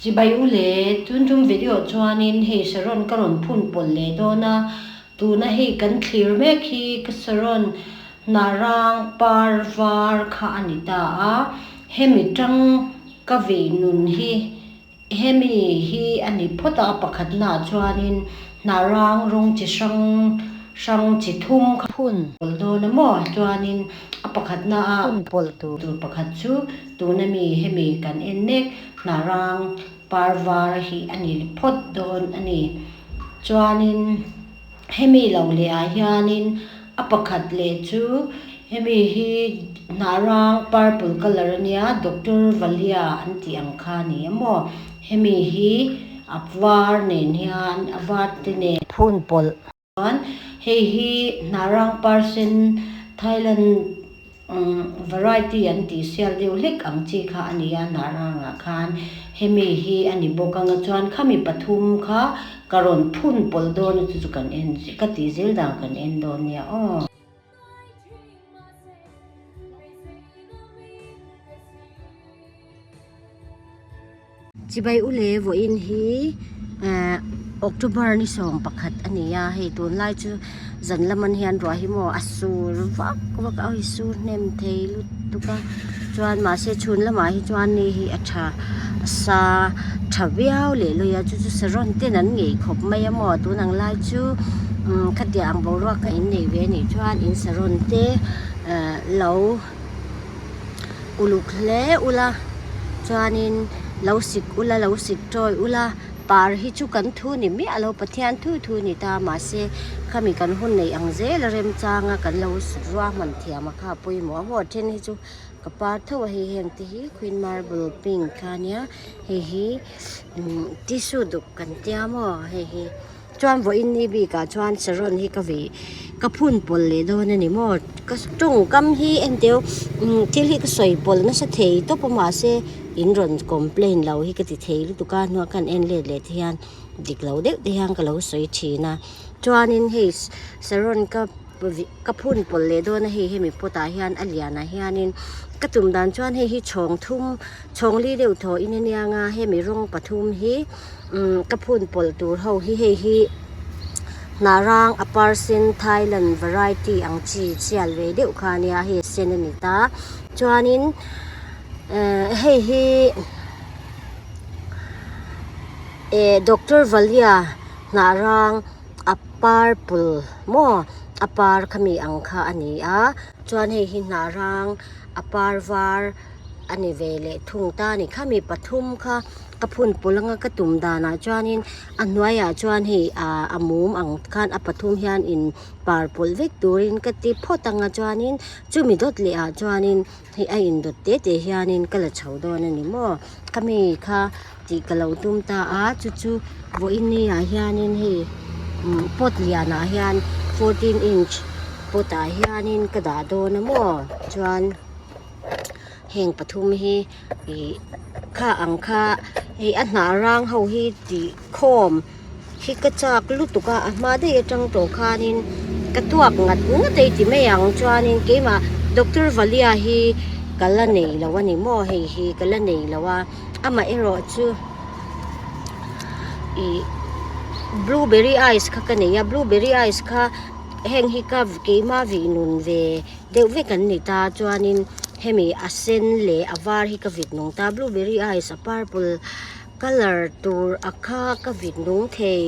Chibai u le, tun tum video chuanin hei saron ka rawn phun pawlh leh dawn a, tuna hei kan thlir mek hi ka saron hnah rang par var kha a ni ta a, hemi tang ka vei nun hi Hemi hi a ni phawt a, pakhatnaah chuanin hnah rang rawng chi hrang hrang chi thum kha phun pawlh dawn a maw? Chuanin a pakhatnaah phun pawlh tur pakhat chu tuna mi hemi kan en mek hnah rang par var hi a ni phawt dawn a ni. Chuanin. Hemi lo leh ah hianin a pakhat leh chu hemi hi hnah rang purple colour ania doctor Valia an tih ang kha a ni a maw hemi hi a var nen hian a var te nen phun pawlh chuan hei hi hnah rang par sen Thailand. Variety an tih sial deuh hlek ang chi kha a ni a, hnah rangah khan hemi hi a ni bawk ang a chuan khami pathum kha ka rawn phun pawlh dawn a chu chu kan en ka tih zel dan kan en dawn nia aw. Chibai u le vawiin hi ehh October ni 11 a ni a, hei tunlai chu zan lam an hian ruah hi maw a sur vak vak a, hei sur hnem thei lutuk a chuan mahse chhun lamah hi chuan ni hi a tha a sa tha viau leh lawih a chu chu saron ten an ngei khawp mai a maw tun ang lai chu umm khatiang ang boruak kha in nei ve a nih chuan in saron te ehh lo. Uluk hle ula chuanin lo sik ula lo sik tawi ula par hi chu kan thu ni miah lo Pathian thu thu ni ta mahse khami kan hun neih ang zel a remchanga kan lo ruahman thiam a kha pawimawh a maw then hi chu ka par tho a hei heng te hi queen marble pink kha ania hei hi umm tissue duk kan tia maw hei hi. Chuan vawiin ni bikah chuan saron hi ka vei ka phun pawlh leh dawn a ni maw ka tawngkam hi enteu umm thil hi ka sawi pawlh nasa thei tawp a mahse in rawn complain lo hi ka ti thei lutuk a hnuah khan en let leh te hian dik lo deuh te hian ka lo sawi thin a chuanin hei saron ka ka phun pawlh leh dawn a hei hemi pot ah hian a lian ah hianin ka tum dan chuan hei hi chhawng thum chhawng li deuh thaw in aniang a hemi rawng pathum hi. Umm ka phun pawlh tur ho hi hei hi hnah rang a par sen Thailand variety ang chi chhiat ve deuh kha ania hei a sen a ni ta chuanin ehh hei hi eh doctor Valia hnah rang a purple maw a par khami ang kha a ni a chuan hei hi hnah rang a par var a ni ve leh thung ta a ni khami pathum kha. Ka phun pawlh anga ka tum danah chuanin a hnuaiah chuan hei ah a mum ang khan a pathum hian in par pawlh vek turin ka ti phawt anga chuanin chumi dawt leh ah chuanin hei a in dawt te te hianin ka la chho dawn a ni maw ka mi kha tih ka lo tum ta a chu chu vawiin ni ah hianin hei umm pot lianah hian 14 inch pot ah hianin ka dah dawn a maw chuan heng pathum hi. Ih kha ang kha hei a hnah rang ho hi tih khawm hi ka chak lutuk a a hma daih atang tawh khanin ka tuak ngat ngat a i ti mai ang chuanin keimah doctor Valia hi ka la nei lo a ni maw hei hi ka la nei lo a amaherawh chu ih blueberry ice kha ka nei a blueberry ice kha heng hi ka keimah vih nun ve. Deuh vek an ni ta chuanin hemi a sen leh a var hi ka vit nung ta blueberry ice a purple colour tur a kha ka vit nung thei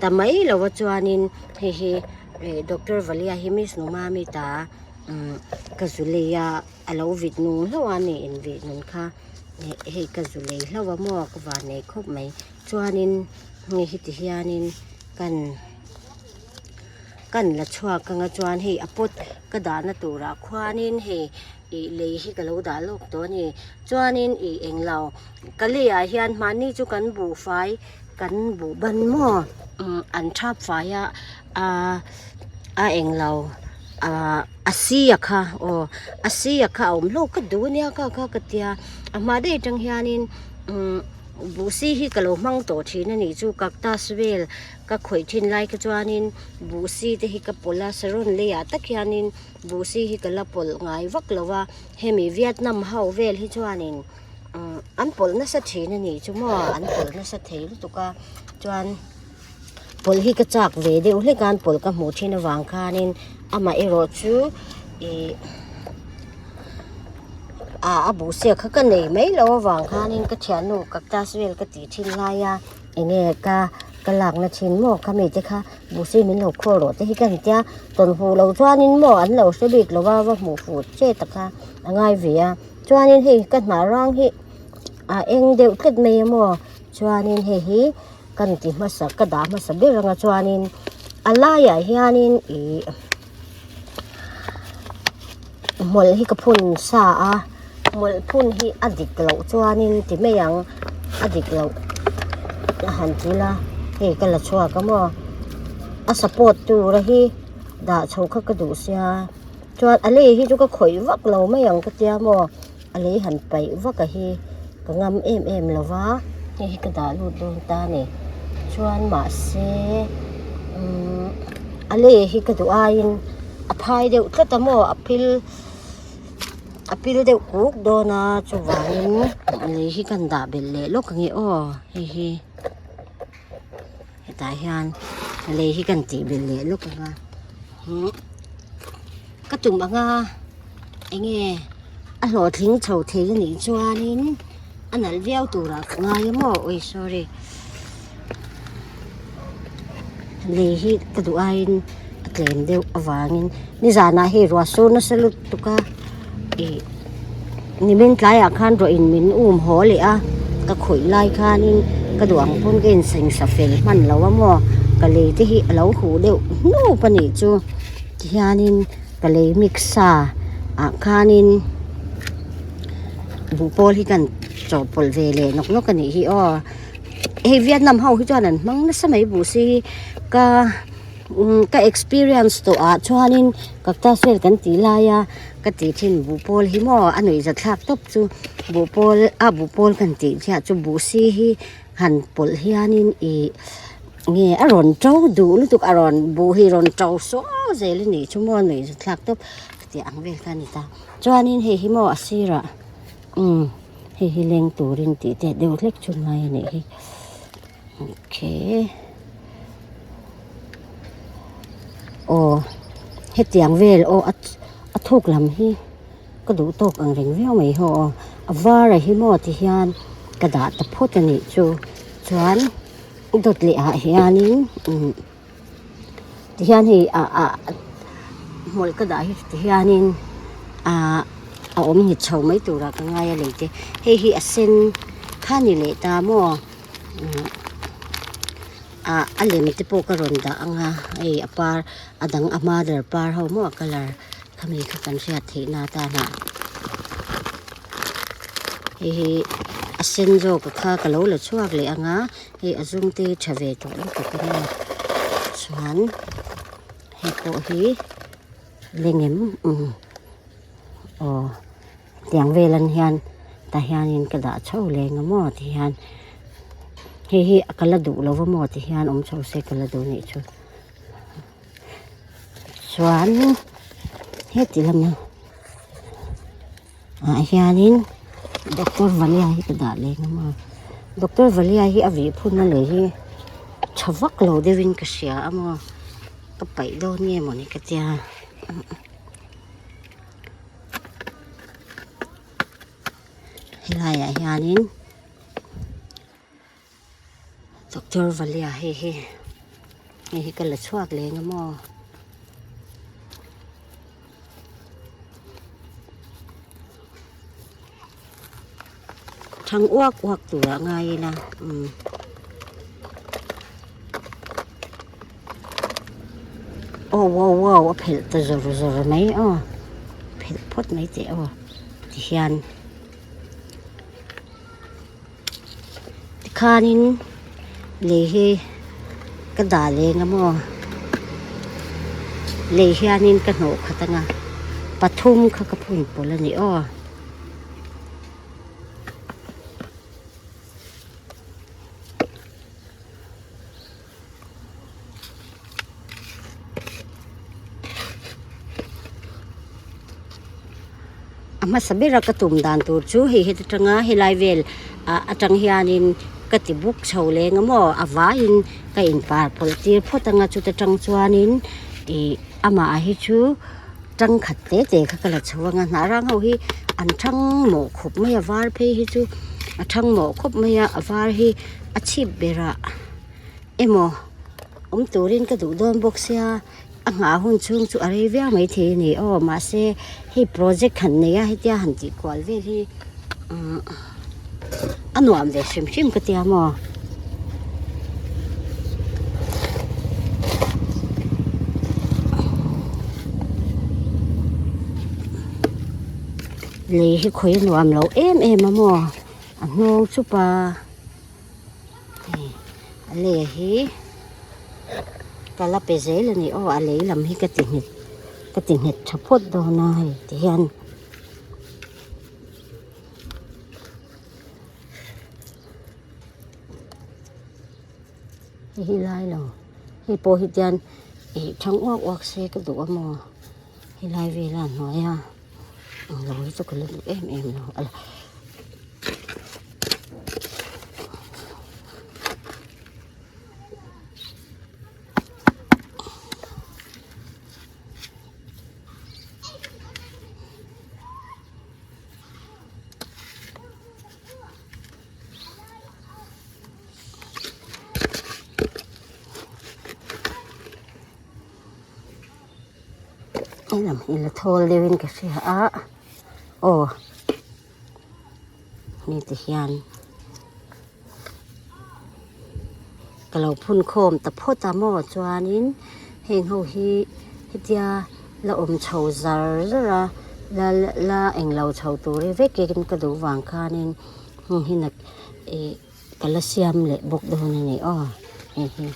ta mai lo a chuanin hei hi ih doctor Valia hi miss Numami ta umm ka zu lei a a lo vit nung hlauh a ni in vih nun kha hei ka zu lei hlauh a maw ka van nei khawp mai chuanin hei hi ti hianin kan. Kan la chhuak anga chuan hei a pot ka dahna turah khuanin hei ih lei hi ka lo dah lawk tawh a ni chuanin ih englo ka leiah hian mahni chu kan buhfai kan buh ban maw umm an thap fai a ahh a englo ahh a si a kha aw a si a kha a awm hlawk ka duh ania kha kha ka tia a hma daih atang hianin umm buh si hi ka lo hmang tawh thin a nih chu cactus vel. Ka khawih thin lai kha chuanin buhsi te hi ka pawlh a saron leiah tak hianin buhsi hi ka la pawlh ngai vak lo a hemi Vietnam ho vel hi chuanin umm. An pawlh nasa thin a nih chu maw an pawlh nasa thei lutuk a chuan pawlh hi ka chak ve deuh hlek a an pawlh ka hmuh thin avang khanin amah erawh chu ih ah a buh siak kha ka nei mai loh avang khanin ka thiannu cactus vel ka tih thin lai a enge ka ka lakna thin maw khami te kha buh si min lo khawl rawh te hi ka han tia tawn huh loh chuanin maw an lo hre bik lo va va hmuh fuh che tak kha a ngai ve a. Chuanin hei ka hnah rang hi a eng deuh tlat mai a maw chuanin hei hi kan ti hmasa ka dah hmasa ber anga chuanin a laiah hianin ih hmawlh hi ka phun sa a hmawlh phun hi a dik loh chuanin ti mai ang a dik loh a han ti ila hei ka la chhuak a maw a support tura hi dah chho kha ka duh sia. Chuan a lei hi chu ka khawih vak lo mai ang ka tia maw a lei han paih vak a hi ka ngam em em lo va hei hi ka dah lut dawn ta a ni chuan mahse umm a lei hi ka duh aiin a phai deuh tlat a maw a pil a pil deuh kuk dawn a chuvangin lei hi kan dah belh leh lawk ang e aw hei hi hetah hian lei hi kan tih belh leh lawk ang a huh ka tum ang a enge a hlawhtling chho thei a nih chuanin a nalh viau turah ka ngai a maw ui sorry lei hi ka duh aiin a tlem deuh avangin nizanah hei ruah sur nasa lutuk a ih nimin tlaiah khan ruah in min um haw leh a ka khawih lai khanin ka duh ang pawn ka insengsa fel hman lo a maw ka lei te hi a lo huh deuh hnup a nih chu tihianin ka lei mix sa ah khanin buhpawl hi kan chawhpawlh ve leh nawk nawk a nih hi aw hei Vietnam ho hi chuan an hmang nasa mai buh si ka ka experience tawh ah chuanin cactus vel kan tih lai a ka tih thin buhpawl hi maw a nuih za thlak tawp chu buhpawl a buhpawl kan tih chiah chu buh si hi han pawlh hianin ih nge a rawn to duh lutuk a rawn buh hi rawn to suau zel a nih chu maw a nuih za thlak tawp tih ang vel kha a ni ta chuanin hei hi maw a sirah umm hei hi leng turin tih te deuh hlek chu ngai a nih hi okay aw hetiang vel aw a a thuk lam hi ka duh tawk ang reng viau mai haw aw a var a hi maw ti hian ka dah ta phawt a nih chu chuan dawt leh ah hianin umm ti hian hei ah ah hmawlh ka dah hi ti hianin ah a awm nghet chho mai turah ka ngai a lei te hei hi a sen kha ni leh ta maw ah a lem te pawh ka rawn dah ang a hei a par a dang a mother par ho maw a colour khami kha kan hriat theih na atan ah hei hi a sen zawk a kha ka lo la chhuak leh ang a hei a zum te hi tha ve tawh lutuk a nia chuan hei pawh hi lengem umm aw. Tiang vel an hian tah hianin ka dah chho leng a maw ti hian hei hi ka la duh lo va maw ti hian awm chho se ka la duh nih chu chuan heti lama ah hianin doctor valia hi ka dah leng a maw doctor valia hi a vih phun a lei hi tha vak lo deuhin ka hria a maw ka paih dawn nge mawni ka tia. Helaiah hianin doctor Valia hei hi hei hi ka la chhuak leng a maw thang uak uak tur ah ngai ila umm. Aw wow wow a phelh ta zawr zawr mai aw phelh phawt mai teh aw tihian tikhanin lei hi ka dah leng a maw lei hianin ka hnawh khat anga pathum kha ka phun pawlh a ni aw. A hmasa bera ka tum dan tur chu hei heta tanga helai vel atang hianin ka ti buk chho leng a maw a vaiin ka inpar pawlh tir phawt anga chuta tang chuanin ih amah hi chu tangkhat te te kha ka la chho anga hnah rang ho hi an thang mawh khawp mai a var phei hi chu a thang mawh khawp mai a a var hi a chhip berah emaw awm turin ka duh dawn bawk sia a nghah hun chhung chu a rei viau maithei a ni aw mahse hei project han nei a hetia han tih kual vel hi umm a nuam ve hrim hrim ka tia maw. Lei hi khawi a nuam lo em em a maw a hnawng chup a. Hei a lei hi ka la pe zel a ni aw a lei lam hi ka ti nghet ka ti nghet tha phawt dawn a hei ti hian hei hi lai lo hei pawh hi tian ih thang uak uak se ka duh a maw helai vela hnuaia ang lo hi chu ka la duh em em lo a Helam hi la thawl deuhin ka hria a aw hei ti hian ka lo phun khawm ta phawt a maw chuanin heng ho hi hetia la awm chho zar zar a la la englo chho tur hi vekin ka duh vang khanin heng hi ih ka la siam leh bawk dawn a ni aw hei hi.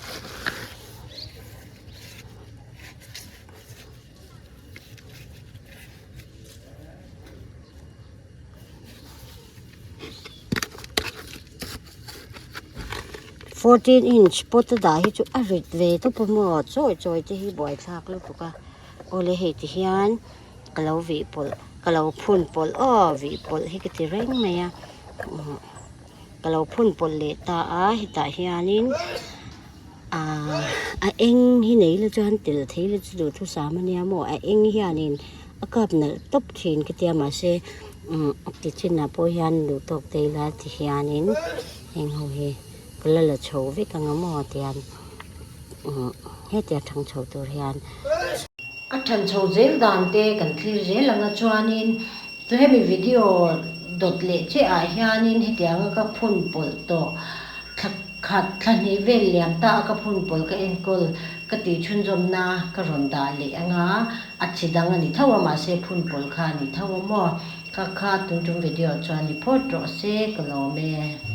14 inch pot a dah hi chu a rit ve tawp a maw chawi chawi te hi buaithlak lutuk a awle hei ti hian ka lo vih pawlh ka lo phun pawlh aw vih pawlh hi ka ti reng mai a ka lo phun pawlh leh ta a hetah hianin Ahh a eng hi nei la chuan tel thei la chu duhthusam ania maw a eng hianin a kap nalh tawp thin ka tia mahse umm ti chinah pawh hian duh tawk te ila ti hianin heng ho hi ka la la chho vek ang a maw tian umm hetia thang chho tur hian. A than chho zel dan te kan thlir zel anga chuanin hemi video dawt leh chiah ah hianin hetianga ka phun pawlh tawh thla Khat thla hnih vel liam ta a ka phun pawl ka enkawl ka tih chhunzawmna ka rawn dah leh anga a chi dang a ni tho a mahse phun pawl kha a ni tho a maw? Kha kha tun tum video chuan ni phawt rawh se ka lawm e.